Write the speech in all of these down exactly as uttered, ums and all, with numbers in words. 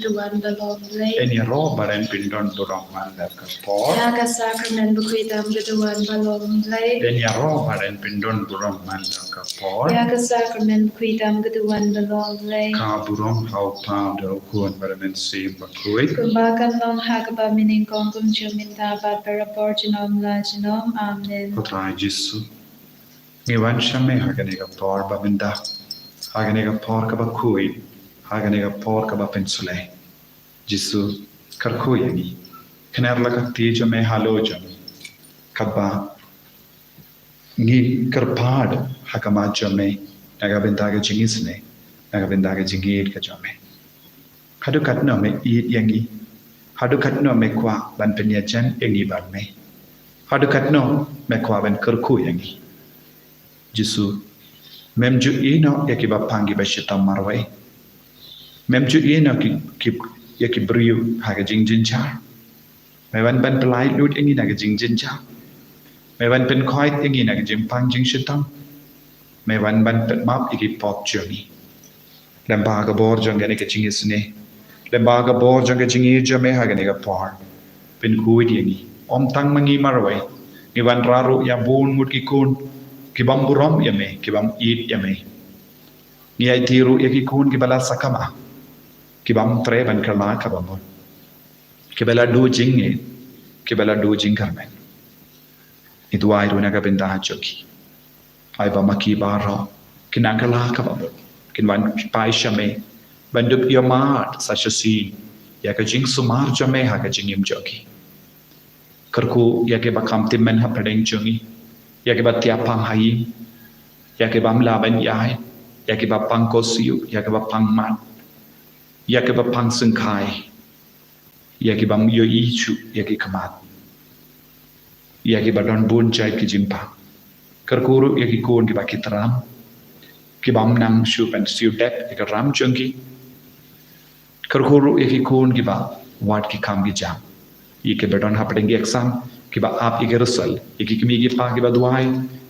Duwan ba long Blei. Yn ïaroh ba ren pyndon burom man la ka por. Ïa ka sakramen bakhuid tam ka duwan ba long Blei. Yn ïaroh ba ren pyndon burom man la ka por. Ïa ka sakramen bakhuid tam ka duwan ba long Blei. Ka burom ha u Kpa, u Khun bad u Mynsiem Bakhuid. Kumba kan long ha kaba mynnyngkong, kumjuh mynta bad barabor junom la junom. Amen. Ko Trai Jisu, ngi wan sha me ha kane ka por ba mynta, ha kane ka por kaba khuid, ha kane ka por kaba pynsleh. Jisu, kyrkhu ïa ngi. Kner la ka kti jong me halor jong ngi, kaba ngi kyrpad ha khmat jong me na ka bynta ka jingisynei, na ka bynta ka jingïeit ka jong me. Haduh katno me ïeit ïa ngi? Haduh katno me kwah ban pynïajan ïa ngi bad me? Haduh katno me kwah ban kyrkhu ïa ngi? Jisu, mem ju ïehnoh ïa kiba pang kiba shitom marwei. Mem ju ïehnoh ki, ki, ïa ki briew ha ka jingjynjar. Me wan ban pyllait lut ïa ngi na ka jingjynjar. Me wan pynkhuid ïa ngi na ka jingpang jingshitom. Me wan ban pynmap ïa ki pop jong ngi. Lyngba ka bor jong kane ka jingisynei, lyngba ka bor jong ka jingïeit jong me ha kane ka por, pynkhuid ïa ngi. Ym tang ma ngi marwei, ngi wanrah ruh ïa bun ngut ki khun ki bym burom ïa me, ki bym ïeit ïa me. Ngi aiti ruh ïa ki khun kiba la sakma, ki bym treh ban kylla kaba mut, kiba la duh jingngeit, kiba la duh jingkyrmen. Ngi duwai ruh na ka bynta jong ki. Ai ba ma ki baroh kin nang kylla kaba mut, kin wan phai sha me ban dup ïa mad sa shisien ïa ka jingsumar jong me ha ka jingim jong ki. Kyrkhu ïa kiba kham tymmen hapdeng jong ngi, ïa kiba thiah pang ha ïing, ïa kiba ym lah ban ïaid, ïa kiba pang khohsiew, ïa kiba pang mad, ïa kiba pang syngkhai, ïa kiba ym ïohi shuh ïa ki khmat, ïa kiba don bun jait ki jingpang. Kyrkhu ruh ïa ki khun kiba ki tram, kiba ym nang shuh ban siew dep ïa ka ram jong ki. Kyrkhu ruh ïa ki khun kiba wad ki kam ki jam, ïa kiba don hapdeng ki exam, kiba ap ïa ki result, ïa ki kmie ki kpa kiba duwai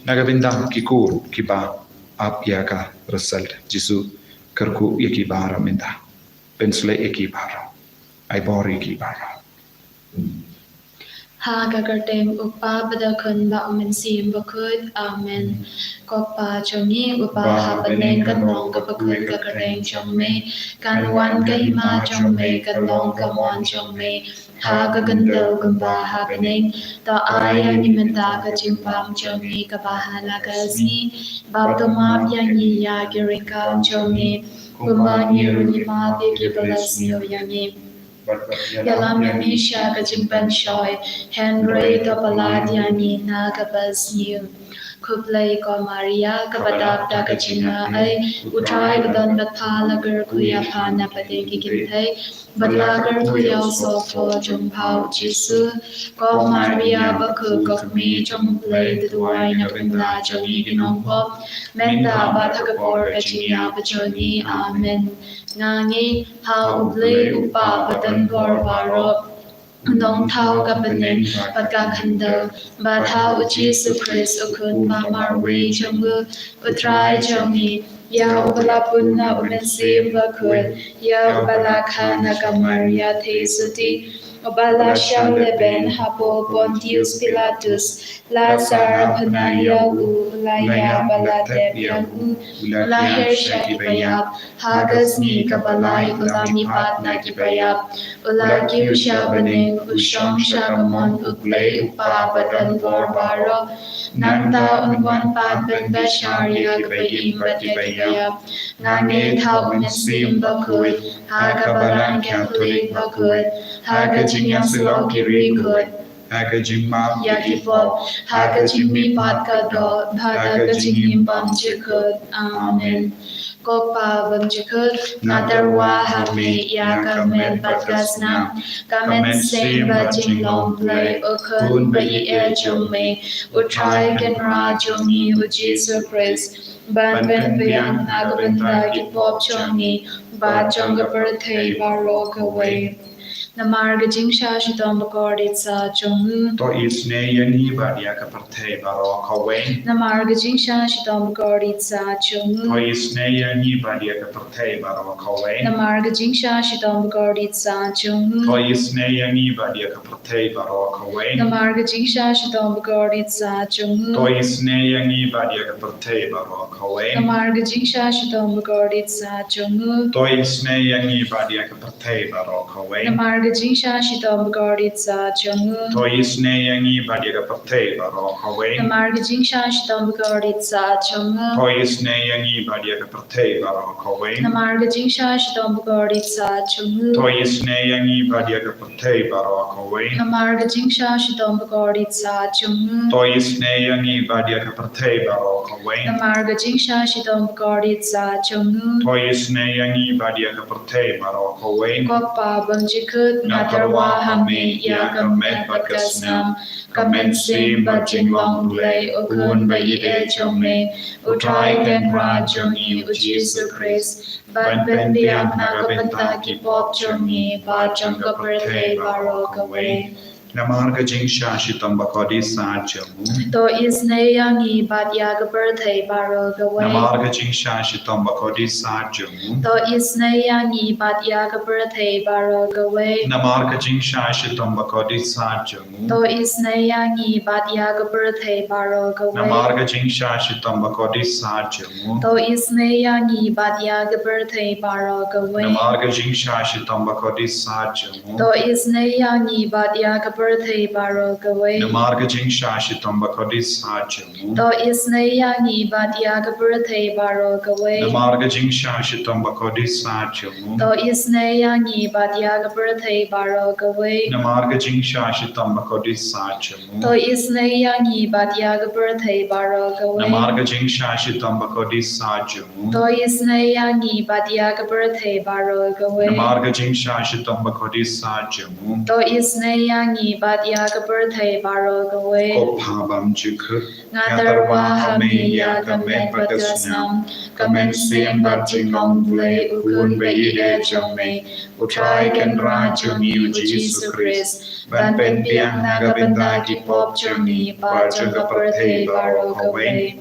na ka bynta ki khun kiba ap ïa ka result. Jisu, kyrkhu ïa ki baroh mynta. Pynsleh ïa ki baroh. Ai bor ïa ki baroh. Ha ka kyrteng u Kpa bad u Khun bad u Mynsiem Bakhuid. Amen. Ko Kpa jong ngi uba ha bneng, kan long kaba khuid ka kyrteng jong me. Kan wan ka hima jong me, kan long ka mon jong me ha ka khyndew kumba ha bneng. To ai ïa ngi mynta ka jingbam jong ngi kaba ha la ka sngi. Bad to map ïa ngi ïa ki ryngkang jong ngi, kumba ngi ruh ngi map ïa kiba la sniew ïa ngi. Ïalam ïa ngi sha ka jingpynshoi, hynrei to pyllait ïa ngi na kaba sniew. Khublei ko Maria, kaba dap da ka jingaiei, u Trai u don bad pha. La kyrkhu ïa pha na pdeng ki kynthei, bad la kyrkhu ïa u sohphoh jong pha u Jisu. Ko Maria bakhuid, ko Kmie jong U Blei, to duwai na ka bynta jong ngi ki nongpop, mynta bad ha ka por ka jingïap jong ngi. Amen. Nga ngeit ha U Blei u Kpa badonbor baroh, u nongthaw ka bneng bad ka khyndew, bad ha u Jisu Khrist u Khun ba marwei jong u, u Trai jong ngi, ïa uba la pun na u Mynsiem Bakhuid, ïa uba la kha na ka Maria Theisotti, uba la shah lehbeiñ hapoh Pontius Pilatus, la sar pynïaid ïa u, la ïap bad la tep ïa u, u la hiar sha kiba ïap, ha ka sngi kaba lai u la mihpat na kiba ïap, u la kiew sha bneng, u shong sha ka mon U Blei u Kpa badonbor baroh. Nangta un wan pat ban bishar ïa kiba im bad ïa kiba ïap. Nga ngeit ha u Mynsiem Bakhuid, ha ka Balang Katholik bakhuid, ha ka jingïasyllok ki riewkhuid, ha ka jingmap ïa ki pop, ha ka jingmihpat ka doh, bad ha ka jingim bymjukut. Amen. Ko Kpa bymjukut, nga tyrwa ha me ïa ka met bad ka snam, ka mynsiem bad jinglong Blei, u Khun ba ïeit jong me, u Trai Kynrad jong ngi u Jisu Khrist, ban pynbiang na ka bynta ki pop jong ngi bad jong ka pyrthei baroh kawei. Namar ka jingshah shitom bakordit sah jong u. To isynei ïa ngi bad ïa ka pyrthei baroh kawei. Namar ka jingshah shitom bakordit sah jong u. To isynei ïa ngi bad ïa ka pyrthei baroh kawei. Namar ka jingshah shitom bakordit sah jong u. To isynei ïa ngi bad ïa ka pyrthei baroh kawei. Namar ka jingshah shitom bakordit sah jong u. To isynei ïa ngi bad ïa ka pyrthei baroh kawei. Namar ka jingshah shitom bakordit sah jong u. To isynei ïa ngi bad ïa ka pyrthei baroh kawei. Namar ka jingshah shitom bakordit sah jong u. To isynei ïa ngi bad ïa ka pyrthei baroh kawei. Namar ka jingshah shitom bakordit sah jong u. To isynei ïa ngi bad ïa ka pyrthei baroh kawei. Namar ka jingshah shitom bakordit sah jong u. To isynei ïa ngi bad ïa ka pyrthei baroh kawei. Namar ka jingshah shitom bakordit sah jong u. To isynei ïa ngi bad ïa ka pyrthei baroh kawei. Namar ka jingshah shitom bakordit sah jong u. To isynei ïa ngi bad ïa ka pyrthei baroh kawei. Ko Pa bymjukut, nga tyrwa ha me ïa ka met bad ka snam, ka mynsiem bad jinglong Blei, u Khun ba ïeit jong me, u Trai Kynrad jong ngi u Jisu Khrist, ban pynbiang na ka bynta ki pop jong ngi bad jong ka pyrthei baroh kawei. Namar ka jingshah shitom bakordit sah jong u. To isynei ïa ngi bad ïa ka pyrthei baroh kawei. Namar ka jingshah shitom bakordit sah jong u. To isynei ïa ngi bad ïa ka pyrthei baroh kawei. Namar ka jingshah shitom bakordit sah jong u. To isynei ïa ngi bad ïa ka pyrthei baroh kawei. Namar ka jingshah shitom bakordit sah jong u. To isynei ïa ngi bad ïa ka pyrthei baroh kawei. Namar ka jingshah shitom bakordit sah jong u. To isynei ïa ngi bad ïa ka pyrthei baroh kawei. Namar ka jingshah shitom bakordit sah jong u. To isynei ïa ngi bad ïa ka pyrthei baroh kawei. Namar ka jingshah shitom bakordit sah jong u. To isynei ïa ngi bad ïa ka pyrthei baroh kawei. Namar ka jingshah shitom bakordit sah jong u. To isynei ïa ngi bad ïa ka pyrthei baroh kawei. Namar ka jingshah shitom bakordit sah jong u. To isynei ïa ngi bad ïa ka pyrthei baroh kawei. Namar ka jingshah shitom bakordit sah jong u. To isynei ïa ngi bad ïa ka pyrthei baroh kawei. Ko Pa bymjukut, nga tyrwa ha me ïa ka met bad ka snam, ka mynsiem bad jinglong Blei, u Khun ba ïeit jong me, u Trai Kynrad jong ngi u Jisu Khrist, ban pynbiang na ka bynta ki pop jong ngi bad jong ka pyrthei baroh kawei.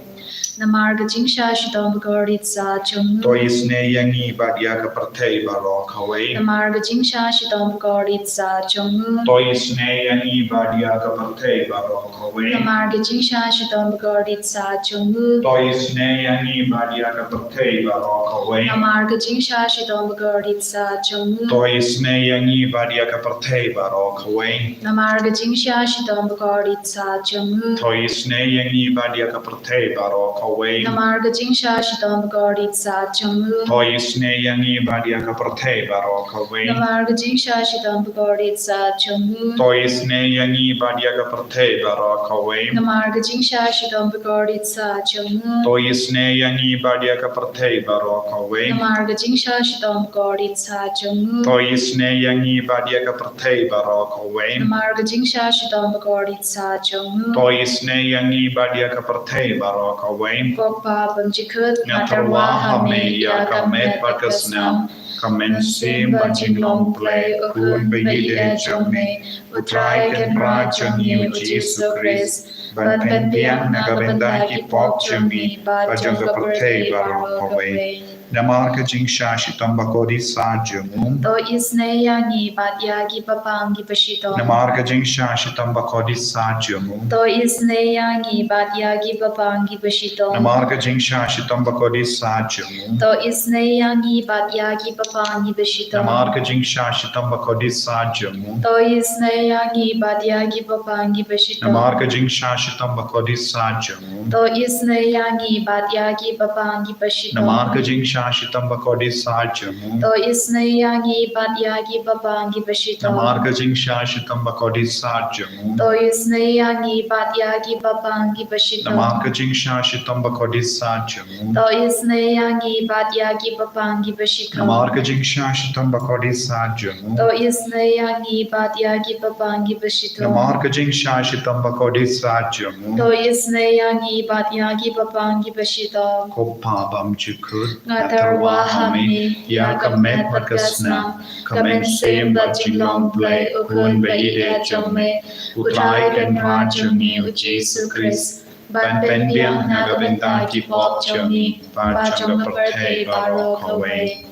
Namar ka jingshah shitom bakordit sah jong u. To isynei ïa ngi bad ïa ka pyrthei baroh kawei. Namar ka jingshah shitom bakordit sah jong u. To isynei ïa ngi bad ïa ka pyrthei baroh kawei. Namar ka jingshah shitom bakordit sah jong u. To isynei ïa ngi bad ïa ka pyrthei baroh kawei. Namar ka jingshah shitom bakordit sah jong u. To isynei ïa ngi bad ïa ka pyrthei baroh kawei. Namar ka jingshah shitom bakordit sah jong u. To isynei ïa ngi bad ïa ka pyrthei baroh kawei. Namar ka jingshah shitom bakordit sah jong u. To isynei ïa ngi bad ïa ka pyrthei baroh kawei. Namar ka jingshah shitom bakordit sah jong u. To isynei ïa ngi bad ïa ka pyrthei baroh kawei. Namar ka jingshah shitom bakordit sah jong u. To isynei ïa ngi bad ïa ka pyrthei baroh kawei. Namar ka jingshah shitom bakordit sah jong u. To isynei ïa ngi bad ïa ka pyrthei baroh kawei. Namar ka jingshah shitom bakordit sah jong u. To isynei ïa ngi bad ïa ka pyrthei baroh kawei. Ko Pa bymjukut, nga tyrwa ha me ïa ka met bad ka snam, ka mynsiem bad jinglong Blei, u Khun ba ïeit jong me, u Trai Kynrad jong ngi u Jisu Khrist, ban pynbiang na ka bynta ki pop jong ngi bad jong ka pyrthei baroh kawei. Namar ka jingshah shitom bakordit sah jong u. To isynei ïa ngi bad ïa ki bapang ki bashitom. Namar ka jingshah shitom bakordit sah jong u. To isynei ïa ngi bad ïa ki bapang ki bashitom. Namar ka jingshah shitom bakordit sah jong u. To isynei ïa ngi bad ïa ki bapang ki bashitom. Namar ka jingshah shitom bakordit sah jong u. To isynei ïa ngi bad ïa ki bapang ki bashitom. Namar ka jingshah shitom bakordit sah jong u. To isynei ïa ngi bad ïa ki bapang ki bashitom. Namar ka jingshah shitom bakordit sah jong u. To isynei ïa ngi bad ïa ki bapang ki bashitom. Namar ka jingshah shitom bakordit sah jong u. To isynei ïa ngi bad ïa ki bapang ki bashitom. Namar ka jingshah shitom bakordit sah jong u. To isynei ïa ngi bad ïa ki bapang ki bashitom. Namar ka jingshah shitom bakordit sah jong u. To isynei ïa ngi bad ïa ki bapang ki bashitom. Namar ka jingshah shitom bakordit sah jong u. To isynei ïa ngi bad ïa ki bapang ki bashitom. Ko Pa bymjukut, nga tyrwa ha me ïa ka met bad ka snam, ka mynsiem bad jinglong Blei, U Khun ba ïeit jong me, U Trai Kynrad jong ngi U Jisu Khrist, ban pynbiang na ka bynta ki pop jong ngi bad jong ka pyrthei baroh kawei.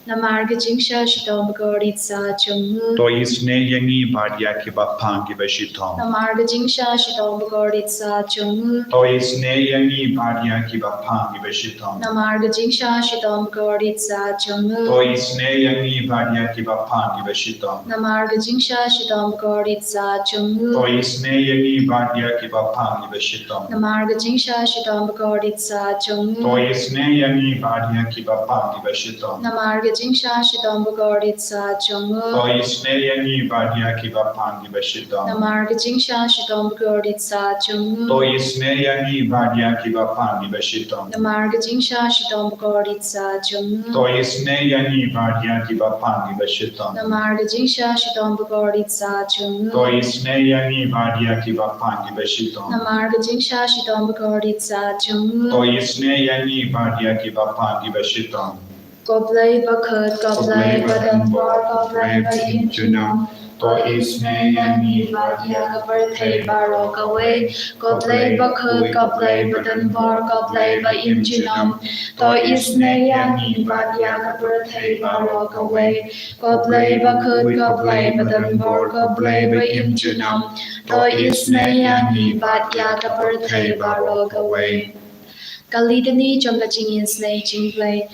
Namar ka jingshah shitom bakordit satia jong u, to isynei ïa ngi bad ïa kiba phang kiba shitom. Namar ka jingshah shitom bakordit satia jong u, to isynei ïa ngi bad ïa kiba phang kiba shitom. Namar ka jingshah shitom bakordit satia jong u, to isynei ïa ngi bad ïa kiba phang kiba shitom. Namar ka jingshah shitom bakordit satia jong u, to isynei ïa ngi bad ïa kiba phang kiba shitom. Namar ka jingshah shitom bakordit satia jong u, to isynei ïa ngi bad ïa kiba phang kiba shitom. Namar ka jingshah shitom bakordit satia jong u, to isynei ïa ngi bad ïa kiba phang kiba shitom. Namar ka jingshah shitom bakordit satia jong u, to isynei ïa ngi bad ïa kiba phang kiba shitom. Namar ka jingshah shitom bakordit satia jong u, to isynei ïa ngi bad ïa kiba phang kiba shitom. Namar ka jingshah shitom bakordit satia jong u, to isynei ïa ngi bad ïa kiba phang kiba shitom. Namar ka jingshah shitom bakordit satia jong u, to isynei ïa ngi bad ïa kiba phang kiba shitom. Ko Blei bakhuid, ko Blei badonbor, ko Blei ba im junom, to isynei ïa ngi bad ïa ka pyrthei baroh kawei. Ko Blei bakhuid, ko Blei badonbor, ko Blei ba im junom, to isynei ïa ngi bad ïa ka pyrthei baroh kawei. Ko Blei bakhuid, ko Blei badonbor, ko Blei ba im junom, to isynei ïa ngi bad ïa ka pyrthei baroh kawei. Ka Litany jong ka jingisynei jong U Blei.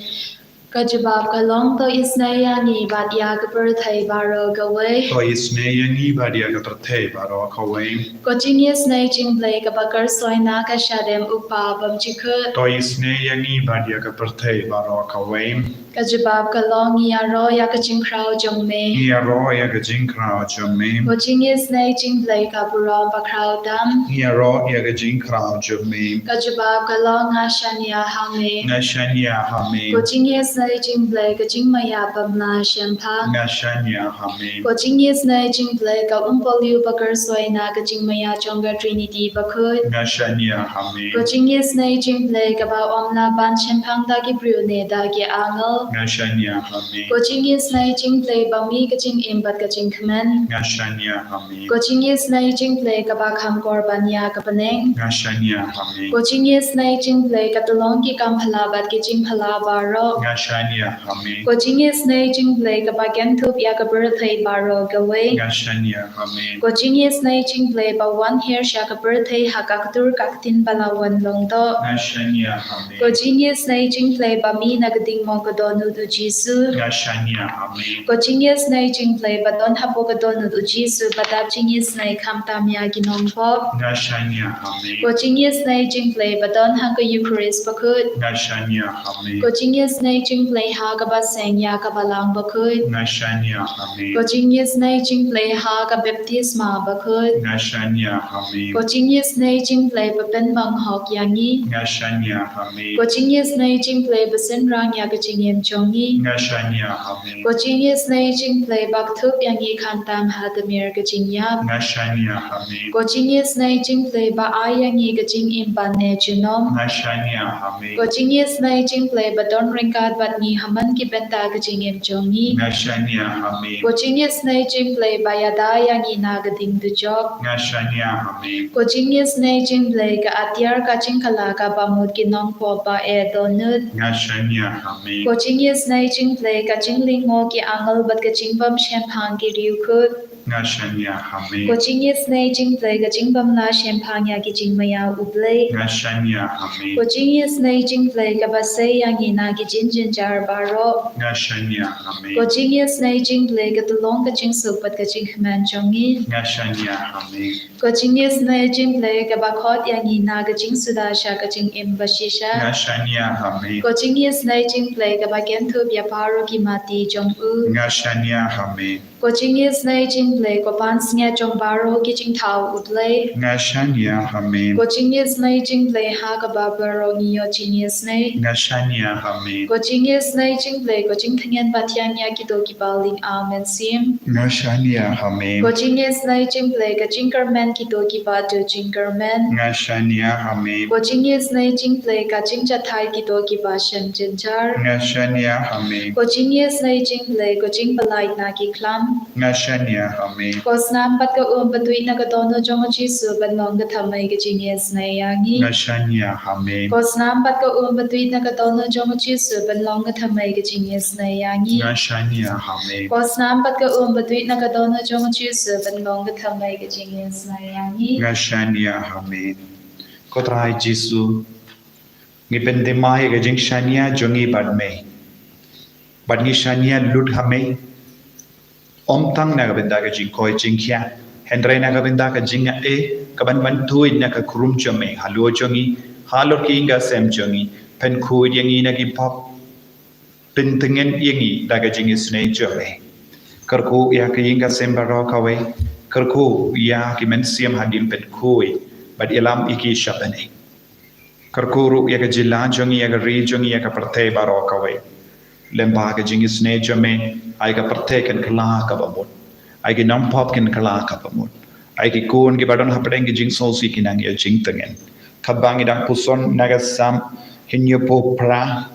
Ka jubab ka long, to isynei ïa ngi bad ïa ka pyrthei baroh kawei. To isynei ïa ngi bad ïa ka pyrthei baroh kawei. Ka jingisynei jong U Blei kaba kyrsoi na ka shadem U Kpa bymjukut, to isynei ïa ngi bad ïa ka pyrthei baroh kawei. Ka jubab ka long, ngi ïaroh ïa ka jingkhraw jong me. Ngi ïaroh ïa ka jingkhraw jong me. Ka jingisynei jong U Blei ka burom bakhraw tam. Ngi ïaroh ïa ka jingkhraw jong me. Ka jubab ka long, nga shaniah ha me. Nga shaniah ha me. Ka jingisynei jong U Blei ka jingmaïa bymlah shemphang. Nga shaniah ha me. Ka jingisynei jong U Blei ka umpohliew ba kyrsoi na ka jingmaïa jong ka Trinity bakhuid. Nga shaniah ha me. Ka jingisynei jong U Blei kaba ym lah ban shemphang da ki briew ne da ki angel. Nga shaniah ha me. Ka jingisynei jong U Blei ba mih ka jingim bad ka jingkmen. Nga shaniah ha me. Ka jingisynei jong U Blei kaba kham kor ban ïa ka bneng. Nga shaniah ha me. Ka jingisynei jong U Blei ka tyllong ki kam phylla bad ki jingphylla baroh. Nga shaniah ha me. Ka jingisynei jong U Blei kaba kynthup ïa ka pyrthei baroh kawei. Nga shaniah ha me. Ka jingisynei jong U Blei ba wan hiar sha ka pyrthei ha ka ktur ka ktien ba la wan long doh. Nga shaniah ha me. Ka jingisynei jong U Blei ba mih na ka ding mok ka dohnud U Jisu. Nga shaniah ha me. Ka jingisynei jong U Blei ba don hapoh ka dohnud U Jisu ba dap jingisynei khamtam ïa ki nongpop. Nga shaniah ha me. Ka jingisynei jong U Blei ba don ha ka Eukharist bakhuid. Nga shaniah ha me. Ka jingisynei jong U Blei ha kaba seng ïa ka Balang bakhuid. Nga shaniah ha me. Ka jingisynei jong U Blei ha ka baptisma bakhuid. Nga shaniah ha me. Ka jingisynei jong U Blei ba pynbang hok ïa ngi. Nga shaniah ha me. Ka jingisynei jong U Blei ba synrang ïa ka jingim jong ngi. Nga shaniah ha me. Ka jingisynei jong U Blei ba kthup ïa ngi khamtam ha ka mir ka jingïap. Nga shaniah ha me. Ka jingisynei jong U Blei ba ai ïa ngi ka jingim ban neh junom. Nga shaniah ha me. Ka jingisynei jong U Blei ba don ryngkat bad ngi ha man ki bynta ka jingim jong ngi. Nga shaniah ha me. Ka jingisynei jong U Blei ba ïada ïa ngi na ka ding dujok. Nga shaniah ha me. Ka jingisynei jong U Blei ka atiar ka jingkylla kaba mut ki nongpop ba eh dohnud. Nga shaniah ha me. Ka jingisynei jong U Blei ka jinglyngngoh ki angel bad ka jingbym shemphang ki riewkhuid. Nga shaniah ha me. Ka jingisynei jong U Blei ka jingbym lah shemphang ïa ki jingmaïa U Blei. Nga shaniah ha me. Ka jingisynei jong U Blei kaba sei ïa ngi na ki jingjynjar baroh. Nga shaniah ha me. Ka jingisynei jong U Blei ka tyllong ka jingsuk bad ka jingkmen jong ngi. Nga shaniah ha me. Ka jingisynei jong U Blei kaba khot ïa ngi na ka jingsuda sha ka jingim bashisha. Nga shaniah ha me. Ka jingisynei jong U Blei kaba kynthup ïa baroh ki mati jong u. Nga shaniah ha me. Ka jingisynei jong U Blei, ko pansngiat jong baroh ki jingthaw, U Blei. Nga shaniah ha me. Ko jingisynei jong Blei, ha kaba baroh ngi ïoh jingisynei. Nga shaniah ha me. Ko jingisynei jong Blei, ko jingtngen ba thiang ïa kito kiba ling amen sim. Nga shaniah ha me. Ko jingisynei jong Blei, ka jingkyrmen kito kiba duh jingkyrmen. Nga shaniah ha me. Ko jingisynei jong Blei, ka jingjathai kito kiba shem jynjar. Nga shaniah ha me. Ko jingisynei jong Blei, ko jingpyllait na ki khlam. Nga shaniah ha me. Ko snam bad ka um ba tuid na ka dohnud jong u Jisu ban long ka thymmei ka jingisynei ïa ngi. Nga shaniah ha me. Ko snam bad ka um ba tuid na ka dohnud jong u Jisu ban long ka thymmei ka jingisynei ïa ngi. Nga shaniah ha me. Ko snam bad ka um ba tuid na ka dohnud jong u Jisu ban long ka thymmei ka jingisynei ïa ngi. Nga shaniah ha me. Ko Trai Jisu, ngi pynthymmai ïa ka jingshaniah jong ngi bad me. Bad ngi shaniah lut ha me. Ym tang na ka bynta ka jingkoit jingkhiah, hynrei na ka bynta ka jingaiei, kaban ban tuid na ka khrum jong me, halor jong ngi, halor ki ïing ki sem jong ngi, pynkhuid ïa ngi na ki pop, pyntngen ïa ngi da ka jingisynei jong me. Kyrkhu ïa ki ïing ki sem baroh kawei, kyrkhu ïa ki mynsiem hadien pynkhuid, bad ïalam ïa ki sha bneng. Kyrkhu ruh ïa ka jylla jong ngi, ïa ka ri jong ngi, ïa ka pyrthei baroh kawei. Lem ba ka jingisynei jong me, ai ka pyrthei kan kylla kaba mut. Ai ki nongpop kin kylla kaba mut. Ai ki khun kiba don hapdeng ki jingsngewsih kin nang ïoh jingtngen. Katba ngi dang puson na ka Salm hynñiewphew phra,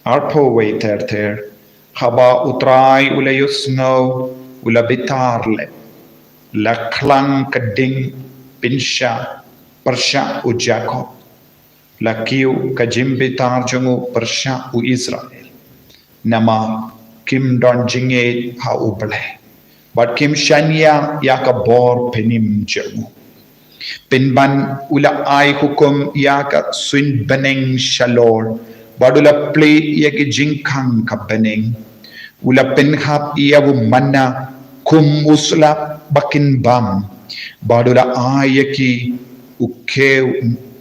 arphew wei ter ter. Haba U Trai u la ïohsngew, u la bitar leh. La khlang ka ding pynshah pyrshah u Jakob. La kiew ka jingbitar jong u pyrshah u Israel. Namar kim don jingngeit ha U Blei, bad kim shaniah ïa ka bor pynim jong u. Pynban u la ai hukum ïa ka suiñ bneng shalor, bad u la plie ïa ki jingkhang ka bneng. U la pynhap ïa u manna kum u slap ba kin bam, bad u la ai ïa ki u kiew,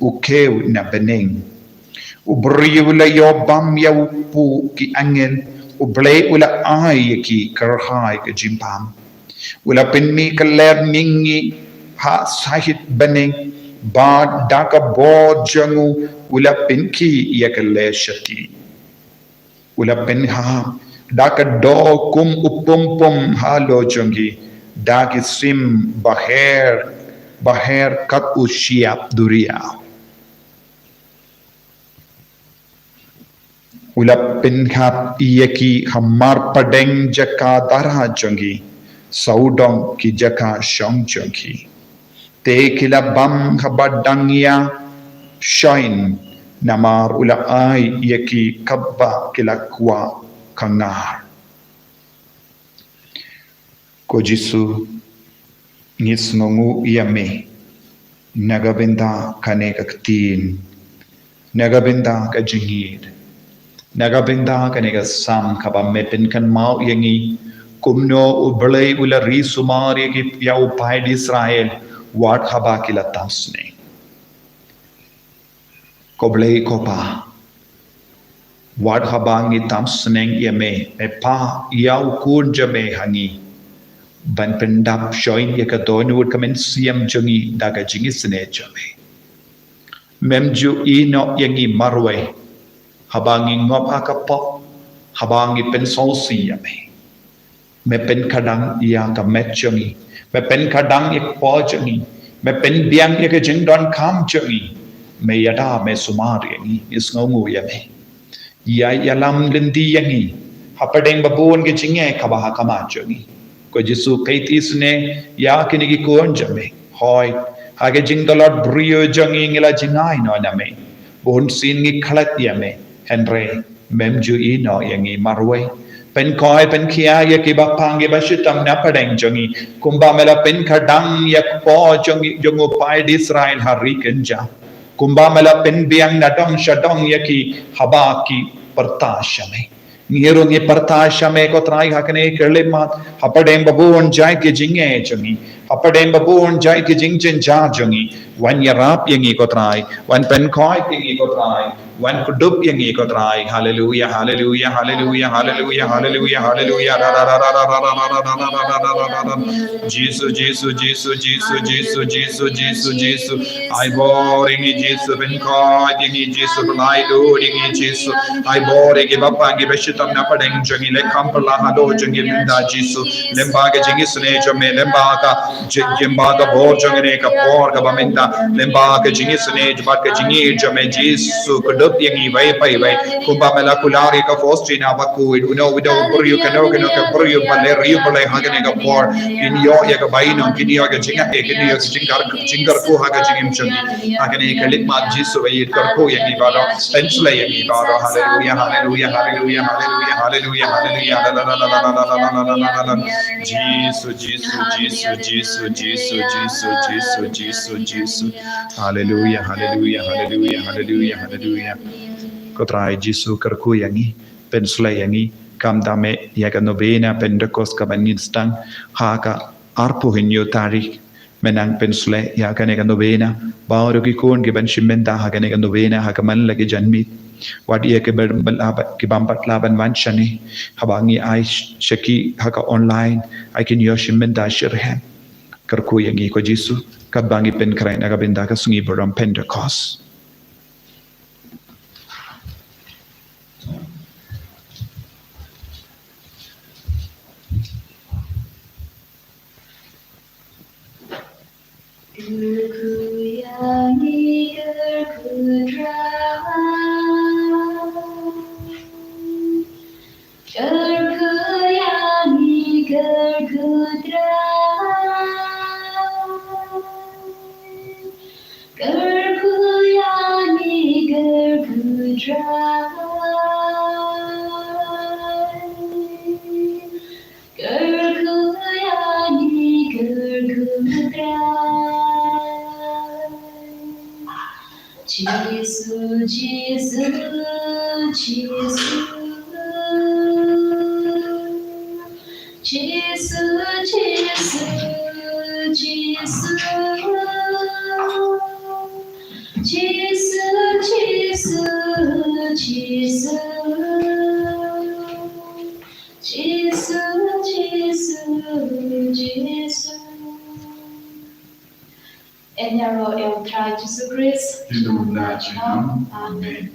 u kiew na bneng. U briew u la ïoh bam ïa u pud ki angel, U Blei u la ai ïa ki kyrhai ka jingbam. U la pynmih ka lyer mihngi ha sahit bneng, bad da ka bor jong u u la pynkhih ïa ka lyer shakri. U la pynhap da ka doh kum u pumpum halor jong ki, da ki sim ba her, ba her kat u shyiap duriaw. U la pynhap ïa ki ha mar pdeng jaka dara jong ki, sawdong ki jaka shong jong ki. Te ki la bam haba dang ïa shoin, namar u la ai ïa ki kaba ki la kwah kynjar. Ko Jisu, ngi sngewnguh ïa me na ka bynta kane ka ktien, na ka bynta ka jingïeit, na ka bynta kane ka Salm kaba me pynkynmaw ïa ngi kumno U Blei u la ri sumar ïa ki, ïa u paid Israel wat haba ki la tam sneng. Ko Blei ko Pa, wat haba ngi tam sneng ïa me, me phah ïa u Khun jong me ha ngi ban pyndap shoin ïa ka dohnud ka mynsiem jong ngi da ka jingisynei jong me. Mem ju ïehnoh ïa ngi marwei haba ngi ngop ha ka pop, haba ngi pynsngewsih ïa me. Me pynkhadang ïa ka met jong ngi, me pynkhadang ïa ka por jong ngi, me pynbiang ïa ka jingdonkam jong ngi. Me ïada, me sumar ïa ngi, ngi sngewnguh ïa me. Ïa, ïalam lynti ïa ngi hapdeng ba bun ka jingeh kaba ha khmat jong ngi. Ko Jisu, peit isynei ïa kine ki khun jong me. Hooid, ha ka jingtlot briew jong ngi ngi la jngai noh na me. Bunsien ngi klet ïa me, hynrei mem ju ïehnoh ïa ngi marwei. Pynkhiah, pynkhiah ïa kiba pang, kiba shitom na pdeng jong ngi, kumba me la pynkhadang ïa ka por jong ngi, jong u paid Israel ha ri kynjah. Kumba me la pynbiang na dong sha dong ïa ki haba ki pyrta sha me. Ngi ruh ngi pyrta sha me ko Trai ha kane ka khyllipmat, hapdeng ba bun jait ki jingeh jong ngi, hapdeng ba bun jait ki jingjynjar jong ngi. Wan ïarap ïa ngi ko Trai, wan pynkhiah ïa ngi ko Trai. Wan kdup ïa ngi ko Trai. Haleluya, haleluya, haleluya, haleluya, haleluya, haleluya. Jisu, Jisu, Jisu, Jisu, Jisu, Jisu, Jisu, Jisu. Ai bor ïa ngi Jisu, pynkhuid ïa ngi Jisu, pyllait lut ïa ngi Jisu. Ai bor ïa ngi Bapa, ngi ba shitom na pdeng jong ngi, leh kham phylla halor jong ngi mynta Jisu. Lyngba ka jingisynei jong me, lyngba ka Jin jin ba ka bor jong kane ka por kaba mynta, lyngba ka jingisynei bad ka jingïeit jong me Jisu, kdup ïa ngi iwei pa iwei. Kumba me la kular ïa ka Faustina bad ko uno uno u briew, kano kano ka briew ba leh riew ba leh ha kane ka por. Kin ïoh ïa ka bainong, kin ïoh ïa ka jingeh, kin ïoh ïa ka jingkyrkhu ha ka jingim jong ngi. Ha kane ka khlieh mat Jisu, ba ïeit kyrkhu ïa ngi baroh, pynshlei ïa ngi baroh. Haleluya, haleluya, haleluya, haleluya, haleluya, haleluya. Jisu, Jisu, Jisu, Jisu, Jisu, Jisu, Jisu, Jisu. Haleluya, haleluya, haleluya, haleluya, haleluya. Ko Trai Jisu, kyrkhu ïa ngi, pynshlei ïa ngi, khamtam eh ïa ka novena Pentecost kaban ngin sdang ha ka arphew hynñiew tarik. Me nang pynshlei ïa kane ka novena, baroh ki khun kiban shim bynta ha kane ka novena ha ka man la ki janmiet. Wat ïa ki bym pat lah ba, ki bym pat lah ban wan shane, haba ngi ai sh-, sha ki ha ka online, ai kin ïoh shim bynta shitrhem. Kyrkhu ïa ngi ko Jisu, katba ngi pynkhreh na ka bynta ka sngi burom Pentecost. Kyrkhu ïa ngi, kyrkhu Trai. Kyrkhu ïa ngi, kyrkhu Trai. Kyrkhu ïa ngi, kyrkhu Trai. Kyrkhu ïa ngi, kyrkhu Trai. Jisu, Jisu, Jisu. Jisu, Jisu, Jisu. Jisu, Jisu, Jisu. Jisu, Jisu, Jisu. Yn ïaroh ïa u Trai Jisu Khrist. Amen.